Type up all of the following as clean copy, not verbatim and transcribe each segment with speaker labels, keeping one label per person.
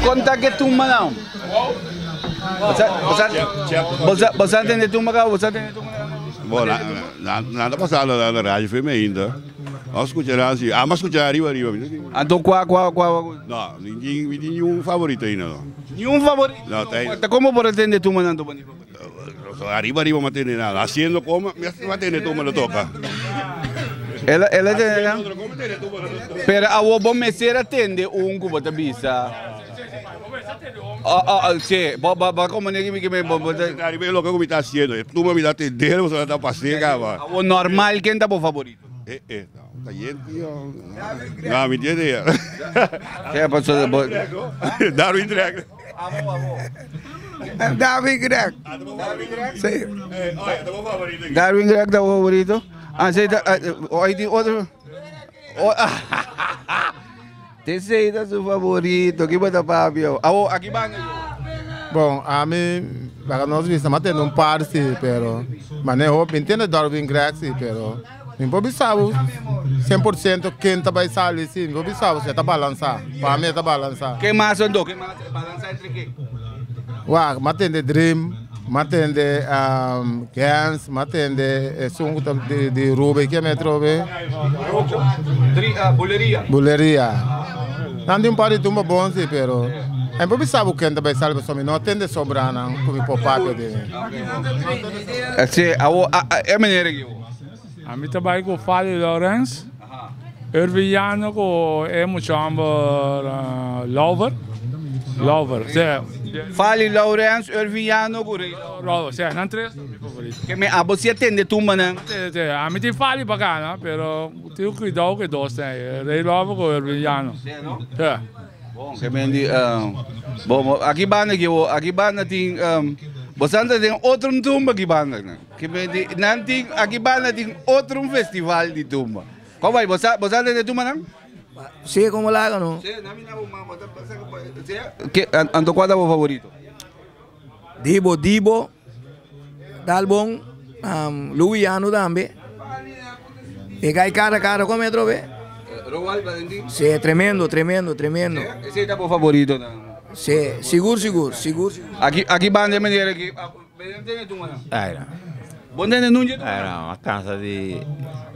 Speaker 1: Konta ke tumba nan. Bo sa tende tumba kaba? Bo sa tende tumba kaba?
Speaker 2: Bo, nan ta pasando na radio FM ainda. Nos skucha nan si. Amo a skucha ariba ariba.
Speaker 1: Anto kua kua kua?
Speaker 2: No, mi tin mi tin niun favorito ainda no.
Speaker 1: Niun favorito?
Speaker 2: No, ta
Speaker 1: Ta komo por a tende tumba nan topa ni favorito?
Speaker 2: Ariba ariba mi a tende nan. Haciendo koma mi a tende tumba lo toka.
Speaker 1: El el a tende nan? Pero awor bo mester a tende un ku bo ta bisa. Si, bo bo bo komo negi mi ke bo bo ta.
Speaker 2: Ariba e loke ku mi ta haciendo. E tumba mi ta tende pasobra ta pas'é kaba.
Speaker 1: Awor normal ken ta bo favorito?
Speaker 2: E e no ta yen tio. No mi tin idea.
Speaker 1: Ke pasobra bo.
Speaker 2: Darwin Drag.
Speaker 1: Abo abo.
Speaker 3: Darwin Greg. Si.
Speaker 1: Darwin Greg ta bo favorito? Ah si ta ay tin otro. Tesey ta su favorito, ki bo ta papia? Awo, aki banda yo.
Speaker 4: Bon, ami laga nos bisa m'a tende un par si, pero mane hopi. Mi tende Darwin Greg si, pero mi por bisa bo 100% ken ta bai sali si, mi por bisa bo si e ta balansa. Pa mi e ta balansa.
Speaker 1: Ken mas anto? Ken mas? Balansa entre ken?
Speaker 4: Wak, m'a tende Dream, m'a tende Gens, m'a tende esun ku ta di Rubey, ke mi atrobe?
Speaker 1: Buleria.
Speaker 4: Buleria. Nan tin un par di tumba bon si, pero mi por bisa bo ken ta bai sali pasobra mi no tende sobranan ku mi por papia di.
Speaker 1: Si, awor e manera aki awor.
Speaker 5: Ami ta bai ku Fally Lourens, Urvin Jano ku e mucha homber Louver, Louver, si.
Speaker 1: Fally Lourens, Urvin Jano ku Ray
Speaker 5: Louver, si, nan tres ta mi favorito.
Speaker 1: Ke mi abo si a tende tumbanan?
Speaker 5: Si, si, ami tin Fally pa gana, pero tin kuidou ku e dos ten ei, Ray Louver ku Urvin Jano.
Speaker 1: Si, no?
Speaker 5: Si.
Speaker 1: Bon, ke men di, bon, aki banda aki, aki banda tin, bo sa ta den otro tumba aki banda nan. Ke men di, nan tin, aki banda tin otro un festival di tumba. Kon bai, bo sa, bo sa tende tumba nan?
Speaker 3: Si, komo laga no.
Speaker 1: Si, nan mi na bo mama, bo ta sa ku, si, ke, anto kua ta bo favorito?
Speaker 3: Dibo, Dibo, dal bon, Louis Yano tambe. E gai cara cara come atrobe.
Speaker 1: Roald Valentin?
Speaker 3: Si, tremendo, tremendo, tremendo.
Speaker 1: Esei ta bo favorito nan?
Speaker 3: Si, sigur, sigur, sigur.
Speaker 1: Aki, aki banda e manera aki. Bo ntende nun dje tumba nan?
Speaker 6: No, a cansa di.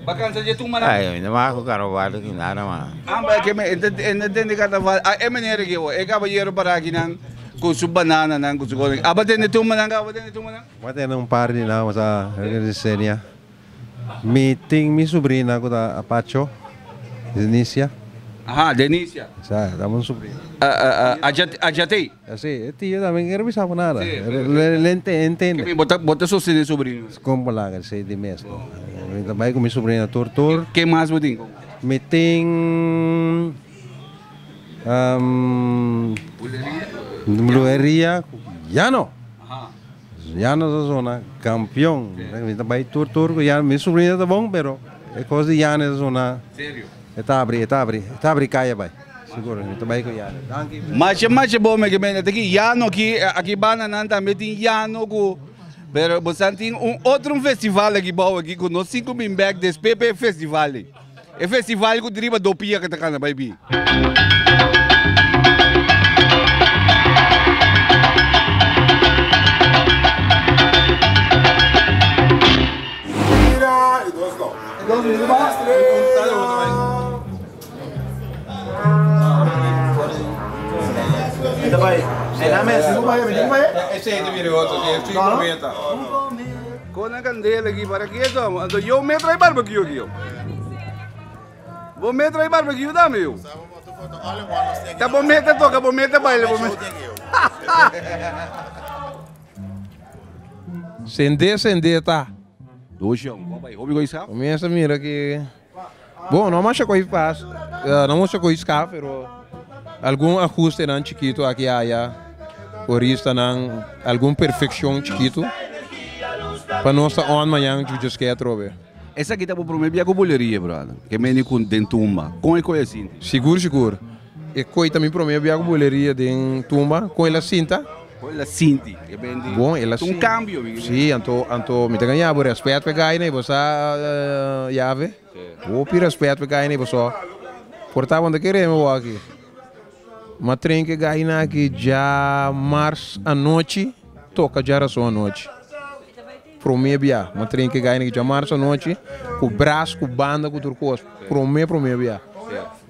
Speaker 1: Ba cansa dje tumba nan?
Speaker 6: Ay, no mas cu carnaval aki nada mas.
Speaker 1: Ah, ba ke me e no tende carnaval. Ah, e manera aki awor, e caballero para aki nan cu su banana nan, cu su cosa. Aba tende tumba nan, aba tende tumba nan?
Speaker 7: Bo a tende un par di nan, osea, Resistencia. Mi tin mi subrina ku ta Apacho, Denicia.
Speaker 1: Aha, Denicia.
Speaker 7: Sa, ta un subrina.
Speaker 1: Ajatey.
Speaker 7: Si, e tio tambe no quiere bisa bo nada. Le entende.
Speaker 1: Bo ta, bo ta sostene subrino.
Speaker 7: Como laga esey di mes no. Mi ta bay cu mi subrina tur tur.
Speaker 1: Ken mas bo tin?
Speaker 7: Mi tin Buleria. Yano. Yano ta zona campeon. Mi ta bay tur tur cu Yano. Mi subrina ta bon pero e cos di Yano ta zona.
Speaker 1: Serio?
Speaker 7: E ta abri, e ta abri, e ta abri caya bay. Sigur, mi ta bay cu Yano. Danki.
Speaker 1: Masha masha bon mi ke mende. Ta ki Yano aki, aki banda nan tambe tin Yano cu, pero bo san tin un otro un festival aki bou aki cu nos tin cu bin bek despues pa e festival ei. E festival cu riba dopia cu ta cana bay bin. Con a candela aki para ke eso? Anto yo me trae barbecue aki yo. Bo me trae barbecue dame yo. Ta bo me ta toca, bo me ta baila, bo me.
Speaker 8: Sende sende ta.
Speaker 1: Doshi, bo bai hopi goy sa?
Speaker 8: Comienza mira ki. Bon, no masha ko'i pas, no masha ko'i ska, pero algun ahustenan chikitu aki aya, koristanan, algun perfekshon chikitu pa nos ta on mañan djudjeskeia atrobe.
Speaker 1: Esaki ta bo prome bia ku buleria, brother. Ke meni ku den tumba. Kon e koi a sinti?
Speaker 8: Sigur, sigur. E koi ta mi prome bia ku buleria den tumba. Kon el a sinta?
Speaker 1: Kon el a sinti? E ben di
Speaker 8: Bon, el a
Speaker 1: un
Speaker 8: sinti.
Speaker 1: kambio. Mi
Speaker 8: Sí, anto, anto mi ta gaña bo rèspèt pa e gai nei, bo sa, Yave? Hopi rèspèt pa e gai nei, pasobra por ta bo no ta kere mi wou aki. M'a train ku e gainan aki djamars anochi, toka djarason anochi. Promé bia, m'a train ku e gainan aki djamars anochi, ku bras, ku banda, ku tur kos. Promé promé bia.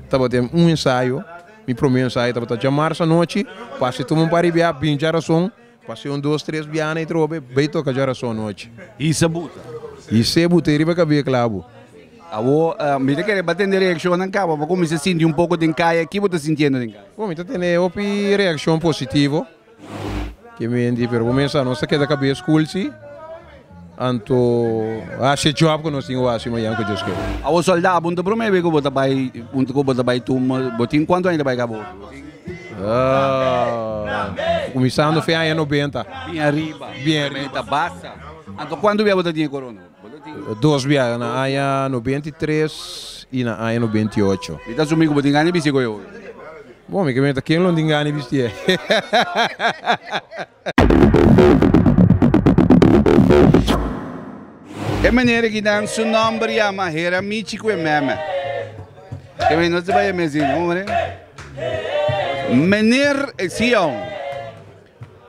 Speaker 8: Tabatin un ensayo, mi promé ensayo tabata djamars anochi, pasa tuma un par di bia, bin djarason, pasa un dos tres bianan i trobe, bai toka djarason anochi.
Speaker 1: Hisa buta.
Speaker 8: Hisa buta i riba kabia klabu.
Speaker 1: Awor, mi ta kere pa tende reakshonnan kaba pa kuminsá sinti un poko den kaya. Ki bo ta sintiendo den kaya?
Speaker 8: Bon, mi ta tene hopi reakshon positivo. Ke menti, pero bo mester sa nos ta keda kabes kul si. Anto hasi e job ku nos tin ku hasi mañan ku Dios kere.
Speaker 1: Awor soldá, bo no ta promé ku bo ta bai punto ku bo ta bai tuma, bo tin kuantu aña ta bai kaba hopi? Bo tin?
Speaker 8: Kuminsando fin aña nobenta.
Speaker 1: Bien ariba.
Speaker 8: Bien ariba.
Speaker 1: Ta basta. Anto kuantu bia bo ta tin e korona?
Speaker 8: Dos biaha, na aña 93 i na aña 98.
Speaker 1: Mi ta asumí ku bo tin gana di bisti koe hopi.
Speaker 8: Bon, mi ke meta ken lo tin gana di bistié.
Speaker 1: E meneer aki nan su nomber yama Heramichi ku e meme. Ke men no se bai e mes dini, hombre. Meneer, si aun.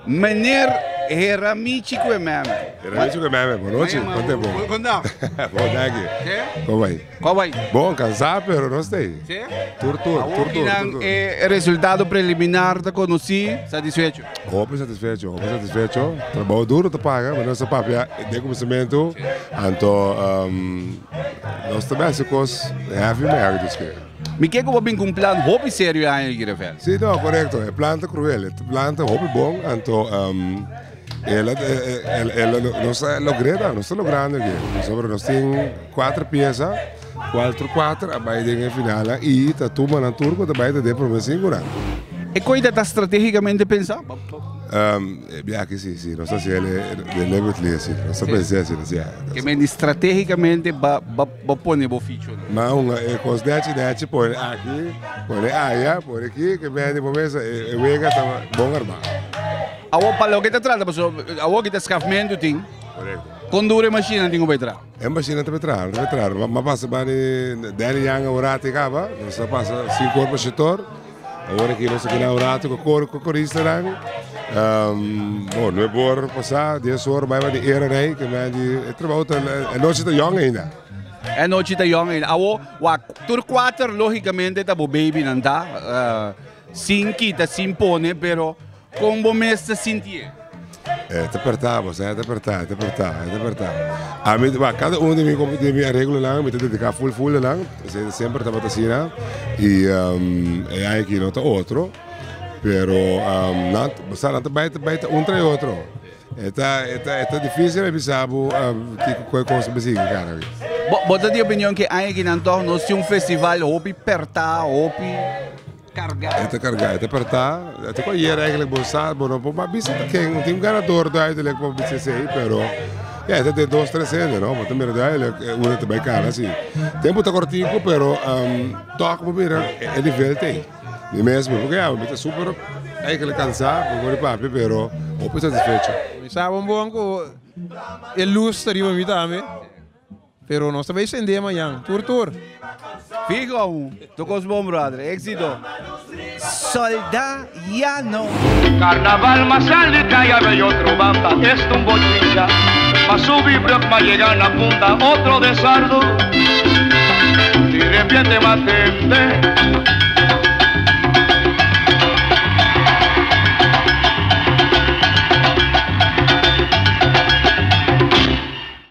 Speaker 1: Meneer Heramichi ku e meme.
Speaker 2: Heramichi ku e meme, bon nochi, kon te bon?
Speaker 1: Kon ta?
Speaker 2: Bon, danki.
Speaker 1: Sí?
Speaker 2: Kon bai?
Speaker 1: Kon bai?
Speaker 2: Bon, kansá pero nos ta ei.
Speaker 1: Sí?
Speaker 2: Tur tur, tur tur, tur tur.
Speaker 1: E resultado preliminar ta konosí, satisfecho?
Speaker 2: Hopi satisfecho, hopi satisfecho. Trabou duro ta paga, pero nos a papia den kuminsamentu, anto nos ta bes e kos heavy ma heavy dus ke.
Speaker 1: Mi ke ku bo bin ku un plan hopi serio e aña aki, Rafael.
Speaker 2: Sí, no, korekto. E plan ta kruel. E plan ta hopi bon, anto el a, el a, nos a logr'é ta, nos ta logrando aki. Pasobra nos tin kuater piesa, kual tur kuater a bai den e finalnan i ta tuma nan tur ku ta bai ta den promé sinkunan.
Speaker 1: E koita ta stratégikamente pensá?
Speaker 2: E biaha si, si, nos ta hasi el deliberately asi, nos ta pens'é asina, si.
Speaker 1: Ke men di stratégikamente ba, ba. Bo pone bo fichonan.
Speaker 2: Ma hunga e kos nechi nechi pone aki, pone aya, pone aki, ke mende bo mesa e wega ta bon armá.
Speaker 1: Awor pa loke ta trata pasobra awor ki ta skafmentu tin.
Speaker 2: Korekto.
Speaker 1: Kon duro e mashinnan tin ku bai traha?
Speaker 2: E mashinnan ta bai traha, ta bai traha. Ma pasa bani Danny Yang un ratu e kaba, nos a pasa sinku or pa shetor. Awor aki nos ta keda un ratu ku kor ku koristanan. Bon, nuebe or pasá, dies or bai di era rei, ke men di e trabou ta e nochi ta yòn ainda.
Speaker 1: E nochi ta yòn ainda. Awor, wak, tur kuater lógikamente ta bo babynan ta, sin kita, sin pone, pero Kon bo mes ta sintié?
Speaker 2: E ta pertá bo sa, e ta pertá, e ta pertá, e ta pertá. Ami, ba, kada un di mi di mi areglonan mi ta dediká ful ful na nan, esei semper tabata asina, i e aña aki no ta otro, pero nan, bo sa, nan ta bai ta bai ta un trae otro. E ta e ta e ta difícil pa bisa bo kiko ku e kos ta sigui kara.
Speaker 1: Bo bo ta di opinion ku e aña aki nan tòg nos tin un festival hopi pertá, hopi. Cargá.
Speaker 2: E ta cargá, e ta pertá. E ta cualquier eigenlijk bo sa, bo no por mas bisa ta ken. Un tin ganador duidelijk pa bisa esey, pero ya, e ta den dos, tres hende, no? Bo ta mira duidelijk unda ta bay cana si. Tempo ta cortico, pero toch bo mira e nivel ta ey. Mi mes, mi por kaya, mi ta super eigenlijk cansá, bo por papia, pero hopi satisfecho.
Speaker 8: Mi sa bon bon cu e luz ta riba mi tambe. Pero nos ta bay sende mañan, tur tur.
Speaker 1: Fijo aun, tu cos bon brother, exito. Solda ya no.
Speaker 9: Carnaval ma sali caya bay otro banda esta un bochincha ma subi brug ma yega na punta otro de sardo di repente ma tende.